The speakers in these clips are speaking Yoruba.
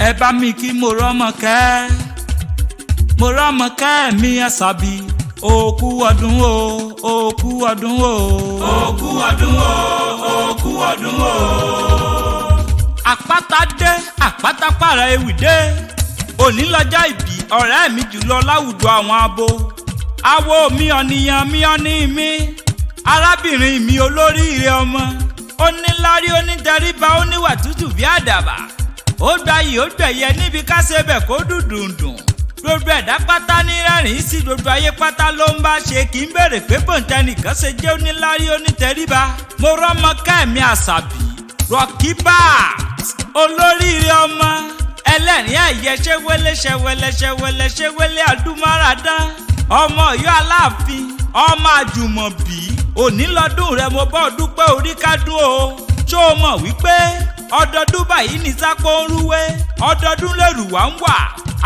Ẹ bá mi kí mo rọ́mọ kẹ́, mo rọ́mọ kẹ́ mi Àṣàbí. Òkú ọdún o, òkú ọdún o, Òkú ọdún o, òkú ọdún o. Àpáta dé, àpáta pààrà ewì dé. Òní lọ́jọ́ ìbí ọ̀rẹ́ mi jùlọ láwùjọ àwọn abo. Awo mi, ọ̀nìyàn mi, ọ̀ní mi, arábìnrin mi, olóríire ọmọ. Ó níláárí, onítẹríba, ó níwà tútù bí àdàbà. Ó gbayì, ó gbẹ̀yẹ níbi ká ṣe bẹ̀ kó dùndùndùn. Gbogbo ẹ̀dá pátá ní rẹ́rìn-ín sí, gbogbo ayé pátá ló ń bá ṣe, kì í bèrè pé bòǹtẹ́ nìkan ṣe jẹ́ oníláárí, onítẹríba. Mo rọ́mọ kẹ́mi Àṣàbí Rọ̀kíbà, olóríire ọmọ ẹlẹ́rìn ẹ̀yẹ, ṣẹ́wẹ́lẹ́ ṣẹ́wẹ́lẹ́ ṣẹ́wẹ́lẹ́ ṣẹ́wẹ́lẹ́, àdúmáradán, ọmọ Ọ̀yọ́ Aláàfin, ọmọ Àjùmọ̀bí. Òní lọ́dún rẹ, mo bọ́ dúpẹ́ orí kádùn o. Ṣó o mọ̀ wípé ọdọọdún báyìí ní sápó ń rúwé, ọdọọdún lèrú wá ń wà?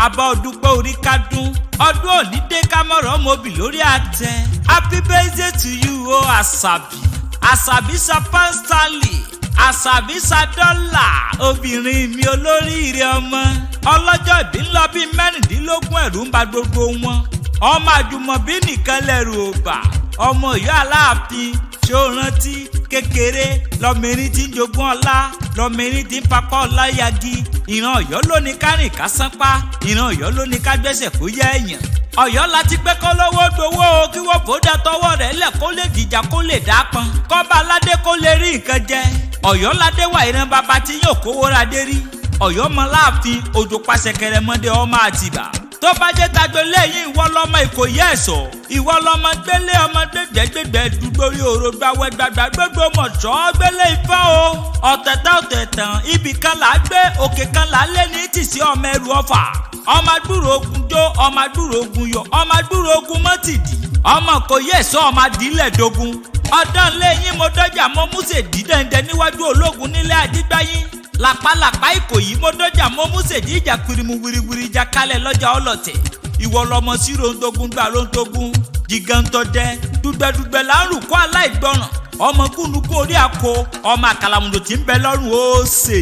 Àbá ọdúpẹ́ orí kádùn. Ọdún òní dé, kámọ́rọ̀ mọ́bì lórí àtẹ. Happy birthday to you o, Àṣàbí, Àṣàbí Sapan Stanley, Àṣàbí Sadọ́là, obìnrin mi, olóríire ọmọ. Ọlọ́jọ́ ìbí ńlọ bíi 16, ẹ̀rù ń ba gbogbo wọn, ọmọ Àjùmọ̀bí nìkan lẹ̀rù ò bà. Ọmọ Ọ̀yọ́ Aláàfin, ṣó rántí kékeré lọmọrin tí ń jogún ọlá, lọmọrin tí ń papá ọlá yagi? Ìran Ọ̀yọ́ ló ní ká rìn ká sánpá, ìran Ọ̀yọ́ ló ní ká gbẹ́sẹ̀ kó yẹ èèyàn. Ọ̀yọ́ láti pé kó lówó gbowó o, kí wọ́n fòdà tọwọ́ rẹ̀ lẹ̀, kó lè dìjà, kó lè dápọn, kọ́ba aládé kó lè rí nǹkan jẹ. Ọ̀yọ́ ládé wà, ìran bàbá tí yóò kówó ra dé rí. Ọ̀yọ́ mọ láàfin òjò pàṣẹ kẹrẹmọdé, ọmọ Àtìbà. Tó bá jẹ́ tajọ lẹ́yìn, ìwọ lọ́mọ Ìkòyí ẹ̀sọ́, ìwọ lọ́mọ gbélé, ọmọ gbẹgbẹgbẹ dúdórí òrò gbàwẹ̀ gbàgbà gbogbo mọ̀ṣọ́ gbélé ifá o. Ọ̀tẹ̀tẹ̀ ọ̀tẹ̀tàn, ibì kan là á gbé, òkè kan là á lé ní tìsí. Ọmọ ẹrù ọfà, ọmọ agbúrò ogun jó, ọmọ agbúrò ogun yọ, ọmọ agbúrò ogun mọ́tìdì, ọmọ Ìkòyí ẹ̀sọ́, ọmọ adìlẹ̀ dogun. Ọdún lẹ́yìn mo dọ́jà, mo músè dídẹ́ndẹ́ níwájú ológun nílé àdígbáyín. Làpálàpá Ìkòyí, mo dọ́jà, mo músè díjà kirimu wiriwiri ìjà kalẹ̀ lọ́jà ọlọ́tẹ̀. Ìwọ lọmọ sí rontogun gbà rontogun gigantọdẹ dùgbẹ̀dùgbẹ̀ lárùn kó aláìgbọràn, ọmọ kúnnukún orí àkó, ọmọ àkàlàmùdò tí ń bẹ lọ́rùn ó sè.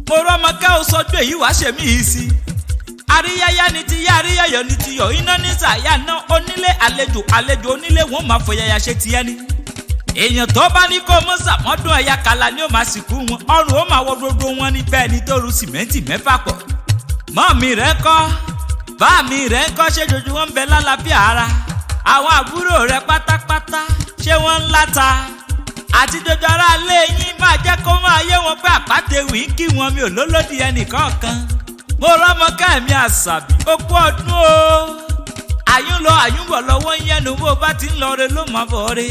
Mo rọ́mọ kẹ́ o, sọdún èyí wàá ṣèmí yìí sí. Àríyáyá ni ti yá, àríyáyọ ni ti yọ, iná ní sàyà náà. Onílé àlejò, àlejò onílé, wọn máa fọyàyà ṣe tiẹ́ ni. Èèyàn tó bá ní kó mọ́ sàmọ́dún ẹ̀yà kàlà ni ó máa sìnkú wọn, ọrùn ó máa wọ gbogbo wọn ní bẹ́ẹ̀ ni tó ru sìmẹ́ǹtì 6 pọ̀. Mọ́ mi rẹ̀ ń kọ́, bá mi rẹ̀ ń kọ́, ṣé jojú wọn ń bẹ lálàáfíà ara? Àwọn àbúrò rẹ̀ pátápátá, ṣé wọ́n ń láta? Àti dodo ara lé yín, máa jẹ́ kó máa yé wọn pé àpátéwì ń kí wọn. Mi ò lólódì ẹnìkọ̀ọ̀kan. Mo rọ́mọ kẹ́mi Àṣàbí, ó kú ọdún o. Àyùn lọ, àyùn bọ̀ lọ́wọ́ ń yẹnu, bó bá ti ń lọ re ló máa bọ̀ re.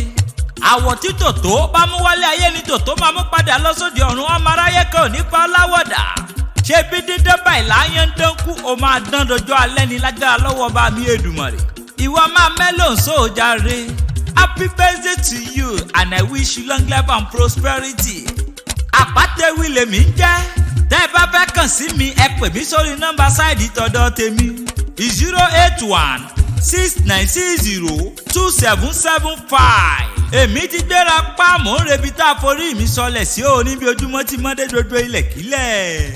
Àwọ̀ tí tòtó bá mú wálé ayé ni tòtó máa mú padà lọ́sọ̀dì ọ̀run. Ọmọ aráyé kan ò ní pa láwọ̀dà. Ṣé bí dídán báyìí láyé ń dán kú, o máa dán dọjọ́ alẹ́ ni lágbára lọ́wọ́ bá mi Èdùmàrè. Ìwọ máa mẹ́lò ń sóòjà re. Happy birthday to you and I wish you long life and prosperity. Àpátẹ́wì lèmi ń jẹ́. Tẹ́ ẹ bá fẹ́ kàn sí mi, ẹ pè mí sórí nọ́mbà side tọ̀dọ̀ tèmi, 08169602775. Èmi ti gbéra pa, mò ń rebi tá a forí mi sọlẹ̀ sí o, níbi ojúmọ́ tí mọ́dé gbogbo ilẹ̀ kílẹ̀.